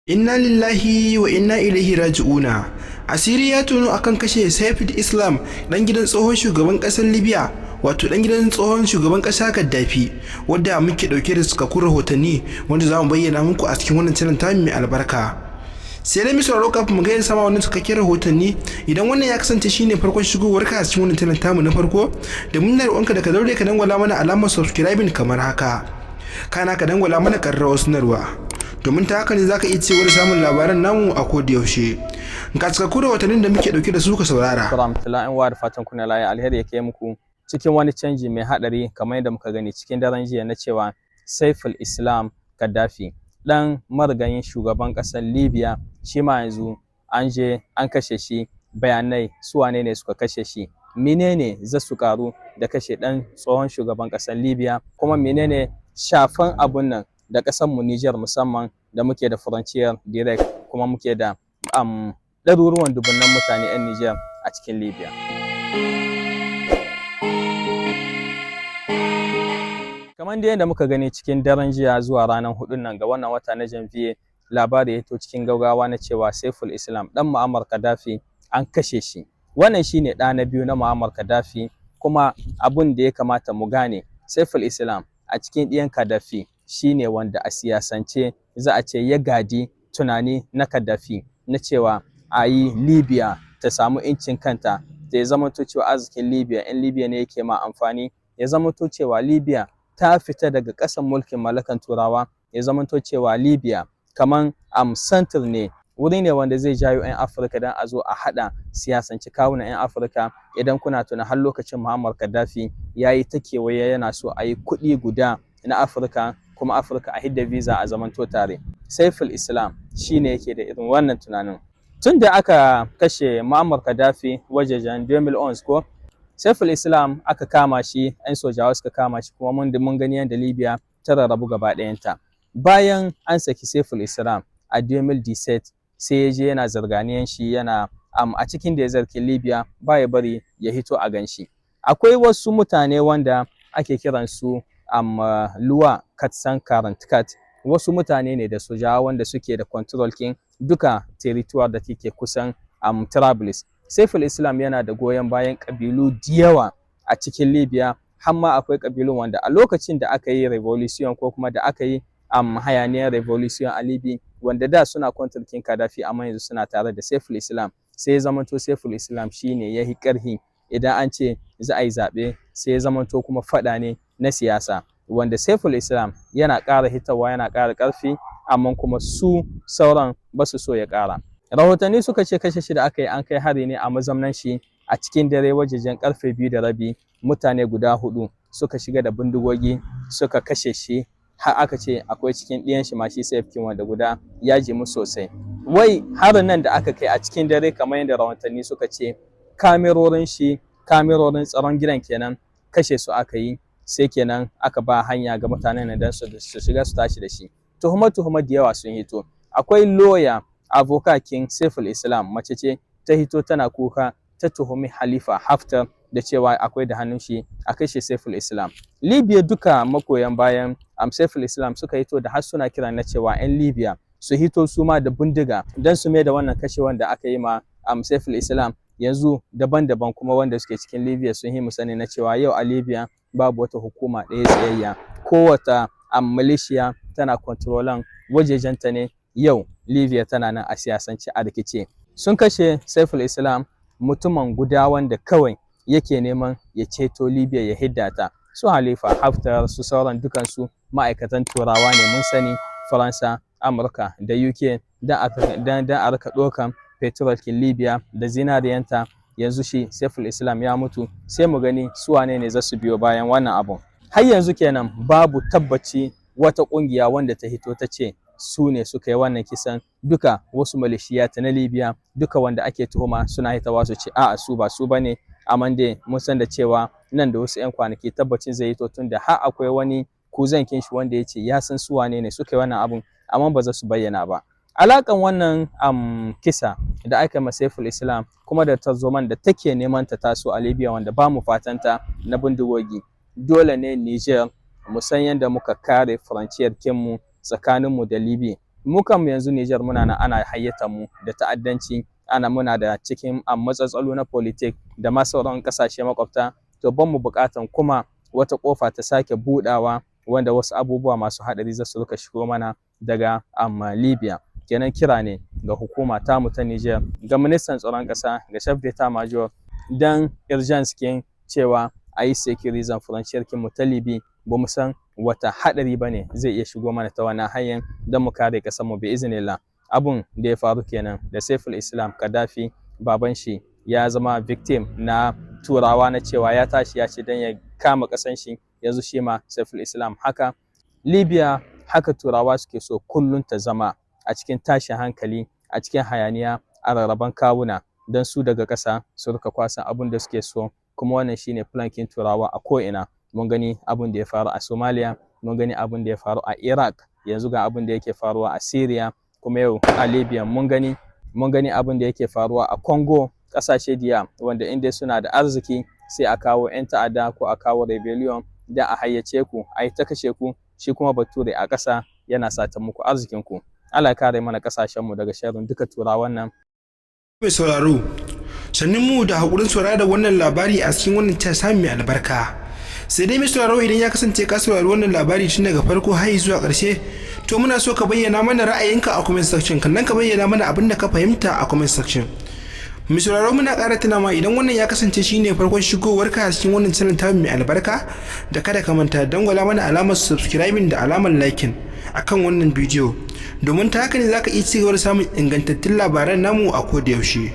Inna lillahi wa inna ilaihi raji'una. Asiri ya tono akan kashe Saiful Islam, dan gidan tsohon shugaban kasar Libya, wato dan gidan tsohon shugaban kasa Gaddafi, wadda muke dauke da cikakkun rahotanni wanda za mu bayyana muku a cikin wannan channel tamu mai albarka. Sai dai mu sauraro, kafin mu ga sama wannan cikakken rahotanni, idan wannan ya kasance shine farkon shigowar ka a cikin wannan channel tamu na farko, da mun roƙonka da ka daure ka dangwala mana alamar subscribing kamar haka, kana ka dangwala mana ƙararrawar sanarwa, domin ta haka ne zaka iya cewa samun labaran namu a koda yaushe. Ga cikakku rahotannin da muke dauke da su, ka saurara. Rahmatullahi wa da fatan kuna lafiya. Alheri yake muku. Cikin wani canji mai hadari, kamar yadda muka gani cikin daren jiya, na cewa Saiful Islam Gaddafi, dan marigayin shugaban ƙasar Libya, shi ma yanzu an je an kashe shi. Bayanai, su wane ne suka kashe shi? Menene za su karu da kashe dan tsohon shugaban ƙasar Libya? Kuma menene shafan abun nan da ƙasar mu Niger, musamman da muke da frontière direct, kuma muke da ɗaruruwan dubunnan mutane 'yan Niger a cikin Libya? Kamar dai yadda muka gani cikin daren jiya zuwa ranar hudun nan ga wannan wata na Janvier, labari ya to cikin gaugawa na cewa Saiful Islam, dan Muammar Gaddafi, an kashe shi. Wannan shine ɗa na biyu na Muammar Gaddafi. Kuma abun da ya kamata mu gane, Saiful Islam a cikin ɗiyan Gaddafi shine wanda a siyasance za a ce ya gadi tunani na Gaddafi, na cewa a yi Libya ta samu incin kanta, da ya zamanto cewa arzikin Libya in Libya ne yake ma amfani, ya zamanto cewa Libya ta fita daga ƙasan mulkin mallakan Turawa, ya zamanto cewa Libya kaman center ne, wuri ne wanda zai jawo 'yan Afirka don a zo a haɗa siyasanci kawunan 'yan Afirka. Idan kuna tuna, har lokacin Muammar Gaddafi ya yi ta kewaye yana so a yi kuɗi guda na Afirka, kuma Afirka a hidda visa a zamanto tare. Saiful Islam shine yake da irin wannan tunanin. Tun da aka kashe Muammar Gaddafi wajejen 2011 ko, Saiful Islam aka kama shi, 'yan sojawa suka kama shi, kuma mun gani yadda Libya ta rarrabu gaba ɗayanta. Bayan an saki Saiful Islam a 2017, sai ya je yana zarganiyan shi, yana a cikin desert Libya, ba ya bari ya hito a ganshi. Akwai wasu mutane wanda ake kiransu Luwa Katsan Karantikat, wasu mutane ne da sojawa wanda suke da control kin duka territoire da take kusan Trablus. Saiful Islam yana da goyon bayan ƙabilu da yawa a cikin Libya, har ma akwai ƙabilun wanda a lokacin da aka yi revolution, ko kuma da aka yi hayaniyar revolution a Libya, wanda da suna contre kin Gaddafi, amma yanzu suna tare da Saiful Islam. Sai ya zamanto Saiful Islam shine ya yi ƙarhi. Idan an ce za a yi zaɓe, sai ya zamanto kuma faɗa ne na siyasa, wanda Saiful Islam yana ƙara hitawa, yana ƙara ƙarfi, amma kuma su sauran ba su so ya ƙara. Rahotanni suka ce kashe shi da aka yi, an kai hari ne a mazamnan shi a cikin dare, wajejen karfe 2:30. Mutane guda hudu suka shiga da bindigogi suka kashe shi. Har aka ce akwai cikin ɗiyan shi ma, shi Saif kin, wanda guda ya jimu sosai. Wai harin nan da aka kai a cikin dare, kamar yadda rahotanni suka ce, kamerorin shi, kamerorin tsaron gidan kenan, kashe su aka yi, sai kenan aka ba hanya ga mutanen nan don su shiga su tashi da shi. Tuhuma-tuhuma da yawa sun hito. Akwai lawyer, avocat kin Saiful Islam, mace ce, ta hito tana kuka, ta tuhumi Halifa Haftar da cewa akwai da hannun shi a kashe Saiful Islam. Libya duka makoyan bayan Saiful Islam suka hito da har suna kira na cewa 'yan Libya su hito su ma da bindiga don su mai da wannan kashewan da aka yi ma Saiful Islam. Yanzu daban-daban kuma wanda suke cikin Libya sun yi mu sani na cewa yau a Libya babu wata hukuma ɗaya tsayayya. Kowata militia tana controlling wajejenta ne. Yau Libya tana nan a siyasance a rikice. Sun kashe Saiful Islam, mutumin guda wanda kawai yake neman ya ceto Libya, ya hidda ta. Su Halifa Haftar, su sauran, dukansu ma'aikatan Turawa ne, mun sani, Faransa, Amurka da UK, dan a rika ɗaukan petrol kin Libya da zinariyanta. Yanzu shi Saiful Islam ya mutu, sai mu gani su wane ne za su biyo bayan wannan abun. Har yanzu kenan babu tabbaci wata ƙungiya wanda ta hito ta ce su ne suka yi wannan kisan. Duka wasu milishiyat na Libya, duka wanda ake tuhuma, suna hitawa su ce a'a, su ba su bane. Amma dai mun san da cewa nan da wasu 'yan kwanaki tabbacin zai hito, tun da har akwai wani cousin kin shi wanda ya ce ya san su wane ne suka yi wannan abun, amma ba za su bayyana ba. Alakan wannan kisa da aka ma Saiful Islam kuma da tarzoman da take neman ta taso a Libya, wanda ba mu fatanta, na bindigogi, dole ne Niger mu san yadda muka kare frontière kinmu tsakaninmu da Libya. Mu kam yanzu Nijar muna nan ana hayyata mu da ta'addanci, ana muna da cikin matsatsalo na politik da ma sauran ƙasashe makwabta. To, ban mu buƙatan kuma wata ƙofa ta sake buɗawa wanda wasu abubuwa masu haɗari za su rika shigo mana daga amma Libya. Kenan kira ne ga hukuma tamu ta Nijar, ga ministan tsaron ƙasa, ga chef d'état major, dan urgence kin cewa a yi sécurisant frontière mu ta Libya. Ba mu san wata haɗari ba ne zai iya shigo mana ta wannan hanyar, don mu kare ƙasar mu bi iznillah. Abun da ya faru kenan da Saiful Islam Gaddafi, baban shi ya zama victim na Turawa na cewa ya tashi ya ce don ya kama ƙasan shi. Yanzu shi ma Saiful Islam haka. Libya haka Turawa suke so kullum ta zama a cikin tashin hankali, a cikin hayaniya, a rarraban kawuna, don su daga ƙasa su rika kwasan abun da suke so. Kuma wannan shine plan kin Turawa a ko'ina. Mun gani abun da ya faru a Somalia, mun gani abun da ya faru a Iraq, yanzu ga abun da yake faruwa a Syria, kuma yau a Libya mun gani. Mun gani abun da yake faruwa a Congo, ƙasashe diya wanda inda suna da arziki sai a kawo 'yan ta'adda ko a kawo rebellion da a hayyace ku, a yi ta kashe ku, shi kuma Bature a ƙasa yana satan muku arzikinku. Allah ya kare mana ƙasashenmu daga sharrin duka Turawan nan. Mai sauraro, sannin mu da haƙurin saurara da wannan labari a cikin wannan tasha mai albarka. Sai dai mai sauraro, idan ya kasance ka saurari wannan labari tun daga farko har zuwa ƙarshe, to muna so ka bayyana mana ra'ayinka a comment section, kannan ka bayyana mana abin da ka fahimta a comment section. Mai sauraro, muna ƙara tuna ma, idan wannan ya kasance shine farkon shigowarka a cikin wannan channel ta mai albarka, da kada ka manta dangwala mana alamar subscribing da alamar liking akan wannan bidiyo, domin ta haka ne zaka iya ci gaba da samun ingantattun labaran namu a koda yaushe.